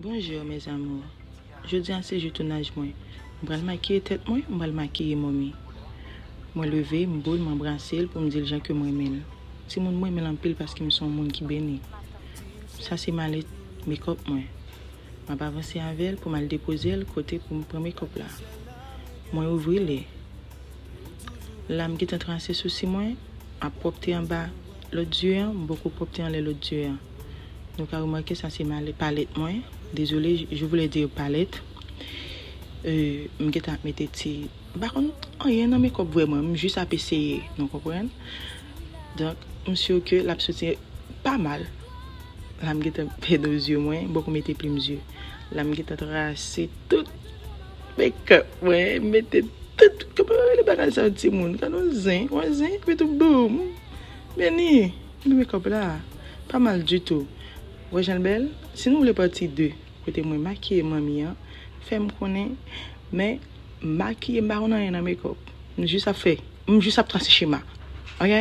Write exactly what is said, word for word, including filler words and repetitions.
Bonjou, mes amours. Jodi a se jou tounaj mwen. M pral makiye tèt mwen, m pral makiye Mòmi. Mwen leve, m bo l, m anbrase l pou m di l jan ke m renmen l. Timoun, m renmen l anpil paske m se yon moun ki beni. Sa se malèt mekòp mwen. M ap avanse avè l pou m al depoze l kote pou m pran mekòp la. Mwen ouvri li. La m gentan trase sousi mwen, ap pwòpte anba lòt zye an, m poko pwòpte anlè lòt zye an. Nou ka remake sa se malè-, palèt mwen. Désolé, je voulais dire palèt. Euh, m gentan ap mete ti, m pa konn anyen nan mekòp vrèman, m jis ap eseye, nou konprann? Donk, m si ke l ap soti pa mal. La m gentan pèdo zye mwen, m poko mete plim zye. La m gentan trase tout mekòp mwen, mete tout, kòman yo rele bagay sa yo timoun? Gade yon zen, yon zen, epi tou boum! Beni, li mekòp la, pa mal ditou. Wè jan l bèl? Si nou vle pati de, kote mwen makiye Mòmi an, fè m konnen, men makiye m pa konn anyen nan mekòp. M jis ap fè, m jis ap trase chema. Ok?